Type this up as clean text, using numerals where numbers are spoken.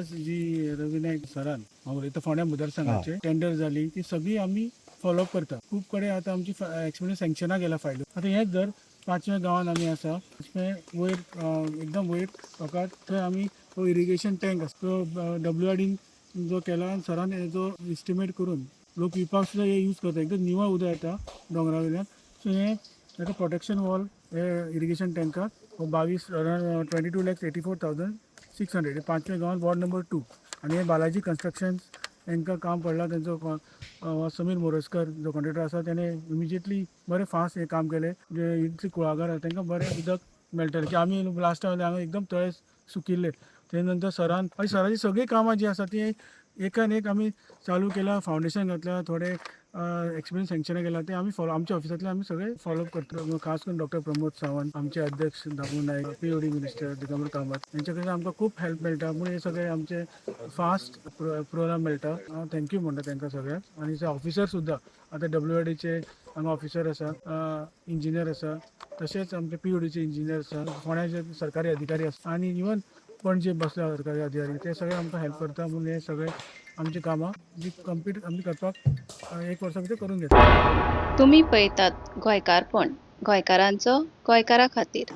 आज जी रवी नायक सरान हांव उलयता फोंड्या मतदारसंघाचे टेंडर जाली ती सगळी आमी फॉलोअप करता. खूब कडेन आतां आमची एक्सपिरियन्स सँक्शनां गेला फायल्यो. आतां हेच जर पांचव्या गांवान आमी आसा, पांचवें वयर एकदम वयर टोंकार थंय आमी तो इरिगेशन टँक आसा तो डब्ल्यू आर डीन जो केला आनी सरान हेजो इस्टिमेट करून लोक पिवपाक सुद्दां हे यूज करता. एकदम निवळ उदक येता दोंगरा वयल्यान. सो हें ताका प्रोटेक्शन वॉल हे इरिगेशन टँकाक हो 22, around 22,84,600, पांचव्या गांवान वॉर्ड नंबर 2. आनी हे बालाजी कन्स्ट्रक्शन तांकां काम पडलां. तेंचो समीर मोरजकर जो कॉन्ट्रेक्टर आसा, तेणें इमिजिएटली बरें फास्ट हें काम केलें. जे इतली कुळागर आसा तांकां बरें उदक मेळटलें की आमी लास्ट टायम हांगा एकदम तळे सुकिल्ले. ते नंतर सरान मागीर सराची सगळीं कामां जीं आसा ती एकान एक आमी चालू केला, फावंडेशन घातल्या, थोडे एक्सपिरियन्स सँक्शनां केला. ते आमी फॉलो आमच्या ऑफिसांतले आमी सगळे फॉलोअप करता. खास करून डॉक्टर प्रमोद सावंत, आमचे अध्यक्ष दामू नायक, पीओडी मिनिस्टर दिगंबर कामत यांच्या कडल्यान आमकां खूब हेल्प मेळटा म्हूण हे सगळे आमचे फास्ट प्रोग्राम मेळटा. हांव thank you म्हणटा तांकां सगळ्यांक. आनी ऑफिसर सुद्दां आतां डब्ल्यू आर डीचे हांगा ऑफिसर आसा, इंजिनियर आसा, तशेंच आमचे पीओडीचे इंजिनियर आसा, फोंड्याचे सरकारी अधिकारी आसा आनी इवन पणजे बसल्या सरकारी अधिकारी, ते सगळे आमकां हेल्प करता म्हणून हे सगळे आमची कामां जी कंप्लीट आमी करपाक एक वर्सा भितर करून घेता. तुमी पळयतात गोंयकारपण, गोंयकारांचो गोंयकारा खातीर.